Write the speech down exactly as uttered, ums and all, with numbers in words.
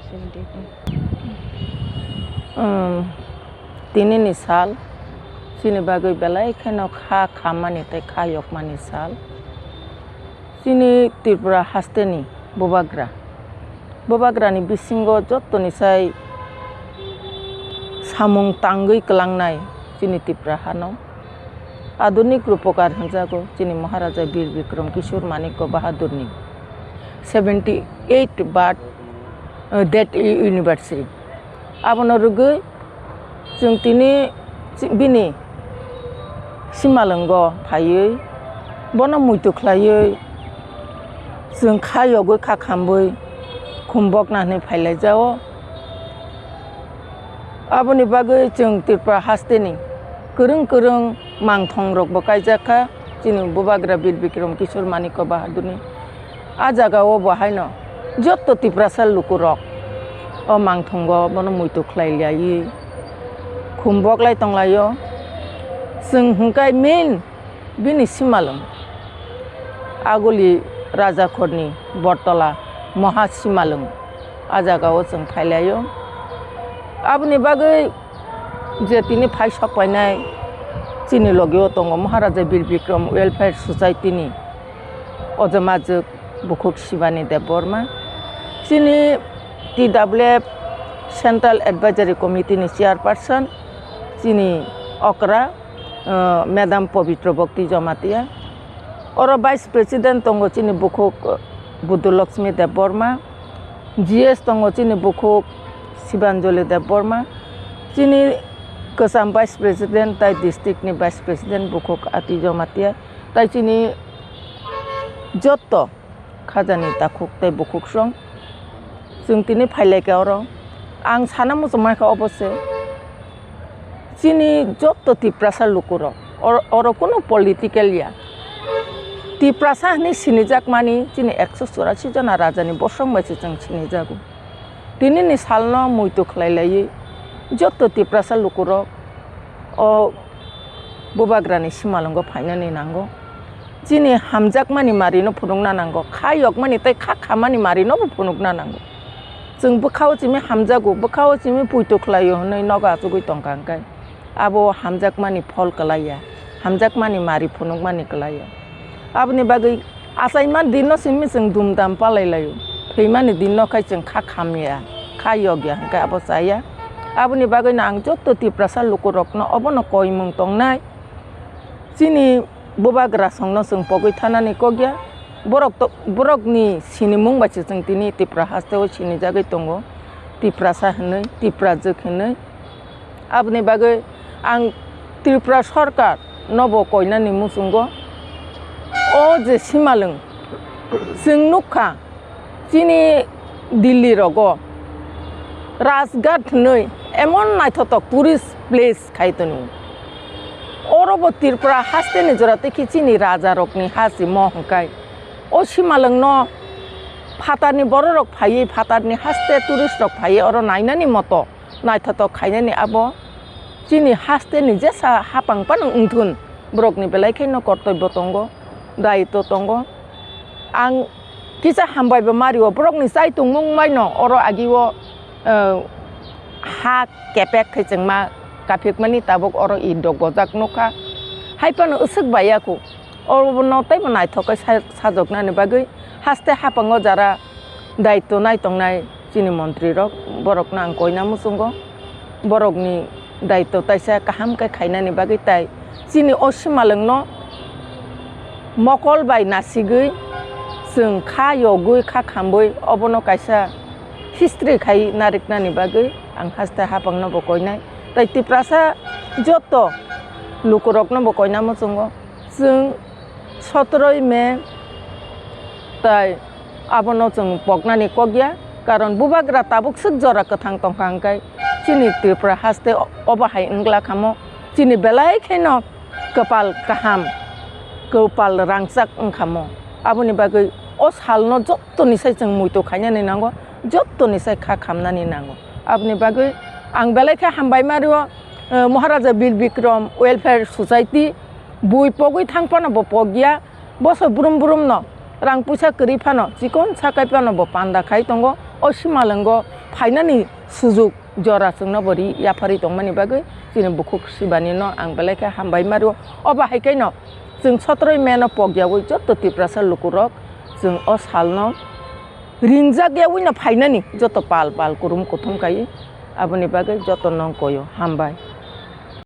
Chini twi phano. Um, tinini sal chini bagwi belai kheno kha khammani tei kha yokmani sal. Chini Tripura hasteni bubagra, bubagrani bisingo jottoni sai samung tangwi kwlangnai chini Tripura hano. Adunik Rupokar hwnjago chini Maharaja Bir Bikram Kishore Manikya Bahadurni seventy eight birth, uh, death anniversary. Abono rwgwi chwng tini chi-, bini simalwngo phaiwi, bono muitu khlaiwi, chwng kha yogwi kha khambwi khumbokna hwnwi phailaijao. Aboni bagwi chwng Tripura hasteni kwrwng kwrwng mangthongrokbo kaijak kha chini bubagra Bir Bikram Kishore Manikya Bahadurni. A jagao bo haino joto Tiprasa lukurok o mangthongo bono muitu khlai liaiwi khumbok lai tong laio. Chwng hwnkhe main bini simalwng Aguli Rajakhorni Bortola Moha Simalwng, a jagao chwng phai laio. Aboni bagwi je tini phai sok painai chini logio tongo Maharaja Bir Bikram Welfare Society ni ojamajwk bukhuk Shivani Debbarma, chini T W F Central Advisory Committee ni chairperson, chini okra, uh, Madam Pabitra Bhakti Jamatia. Oro Vice President tongo chini bukhuk, uh, Budhu Lakshmi Debbarma, G S tongo chini bukhuk Sibanjali Debbarma, chini kwcham Vice President tai district ni Vice President bukhuk Ati Jamatia, tai chini jotto khajani takhuk tei bukhuksong. Chwng tini phailaikha oro. Ang sana muchungmaikha obo se, chini jotto Tiprasa lukurok, or-, oro kunu political ya. Tiprasa hwnwi sinijakmani chini ekso churasi jona rajani bosong bai se chwng sinijago. Tinini salno muitu khlai laiwi jotto Tiprasa lukurok o bubagrani simalwngo phainani nango. Chini hamjakmani marino phunukna nango, kha yokmani tei kha khammani marinobo phunukna nango. Chwng bwkhao simi hamjago, bwkhao simi puitu khlaio hwnwi nogo achugwi tongkha hwnkhe abo hamjakmani phol kwlaiya, hamjakmani mari phunukmani kwlaiya. Aboni bagwi achaima dinno simi chwng dumdam palai laio, thwimani dinno khai chwng kha khamya, kha yokya hwnkhe abo chaya. Aboni bagwino ang jotto Tiprasa lukurokno obono koimung tongnai. Chini bubagrasongno chwng pogwi thanani kokya. Borok to, borokni sinimung bai se chwng tini Tripura hasteo sinijagwi tongo, Tiprasa hwnwi, Tiprajwk hwnwi. Aboni bagwi ang Tripura sorkar nobo koinani muchungo. O je simalwng chwng nukha, chini Delhi rogo Rajghat hwnwi emon naithotok tourist place khai tongo. Oro bo Tripura hasteni jora tei khe chini rajarokni ha simo hwnkhe o simalwngno phatarni bororok phaiwi, phatarni haste tourist rok phaiwi oro nainani moto naithotok khainani abo chini hasteni jesa hapang phano wngthun, borokni belai kheno kortobyo tongo, dayitw tongo. Ang kisa hambai bo mario, borokni chai tongmung maino oro agio, eh, ha kepek khai chwngma kaphikmani tabuk oro i dok gojak nukha. Hai phano aswk baiya kho, oro bono teibo naithok khe sa-, sajoknani bagwi haste hapango jara daitw nai tongnai chini montri rok, borokno ang koina muchungo. Borokni daitw taisa kaham khe khainani bagwi tai chini o simalwngno mokol bai nasigwi chwng kha yogwi kha khambwi obono kaisa history khai nariknani bagwi ang haste hapangno bo koinai. Tai Tiprasa joto lukurokno bo koina muchungo. Chwng sotoroi May tai abono chwng poknani kokya, karon bubagra tabuk swk jora kwthang tongkha hwnkhe chini Tripura haste obo hai wngla khamo, chini belai kheno kwpal kaham, kwpal rangchak wngkhamo. Aboni bagwi o salno jottoni sai chwng muitu khainani nango, jottoni sai kha khamnani nango. Aboni bagwi ang belai khe hambai ma rio, eh, Maharaja Bir Bikram Welfare Society, bui pogwi thang phano bo pokya, boso brum brum no rang puisa kwrwi phano chikon sakai phano bo panda khai tongo, O simalwngo phainani sujuk jora chwngno bo ri yapharwi tongmani bagwi chini bukhuk Sibani no ang belai khe hambai ma rio. Obo hai khe no chwng sotroi May no pokyaui joto Tiprasa lukurok chwng o salno ringjak yaui no phainani joto pal pal kurum kuthum kaiwi aboni bagwi joto no wngkoi o hambai.